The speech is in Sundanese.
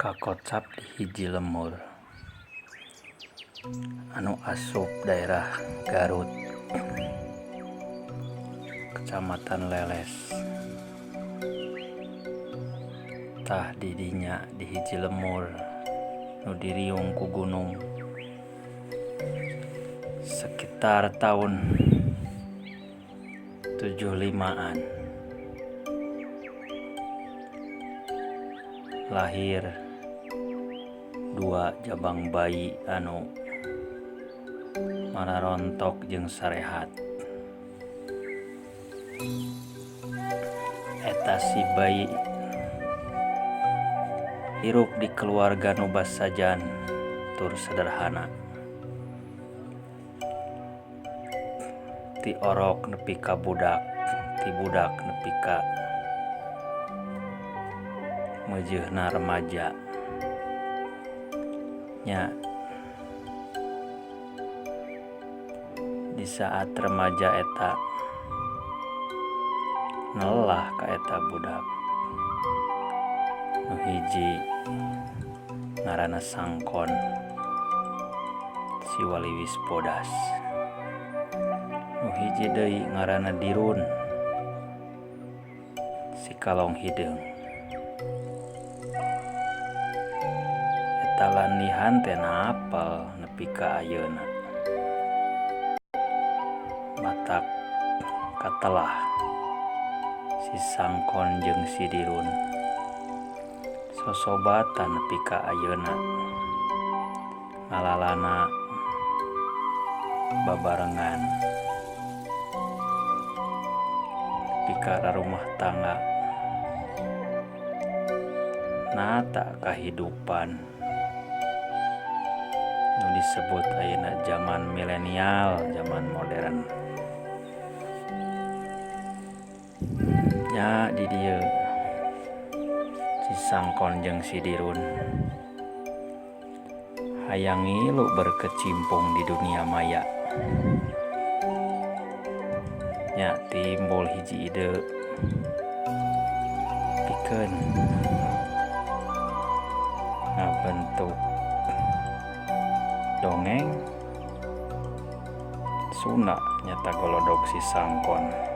Kakocap di hiji lembur anu asup daerah Garut, Kecamatan Leles. Tah di dinya di hiji lembur nu diriung ku gunung sekitar taun 75-an lahir dua jabang bayi anu mararontok jeung sarehat. Eta si bayi hirup di keluarga nu basajan tur sederhana. Ti orok nepi ka budak, ti budak nepi ka meujeuhna remaja nya. Di saat remaja eta ngelah ka eta budak nu hiji ngaranna Sangkon si Waliwis Bodas, nu hiji deui ngaranna Dirun si Kalong Hideung. Eta landihan teh napel nepi ka ayeuna matak katelah si Sangkon jeung si Dirun sosobatan nepi ka ayeuna ngalalana babarengan nepi ka rarumah tangga nata kahidupan nu disebut ayeuna zaman milenial, zaman modern. Nya di dieu si Sangkon jeung si Dirun hayang ngilu berkecimpung di dunia maya. Nya timbul hiji ide pikeun ngabentuk dongeng Sunda nyata golodog si Sangkon.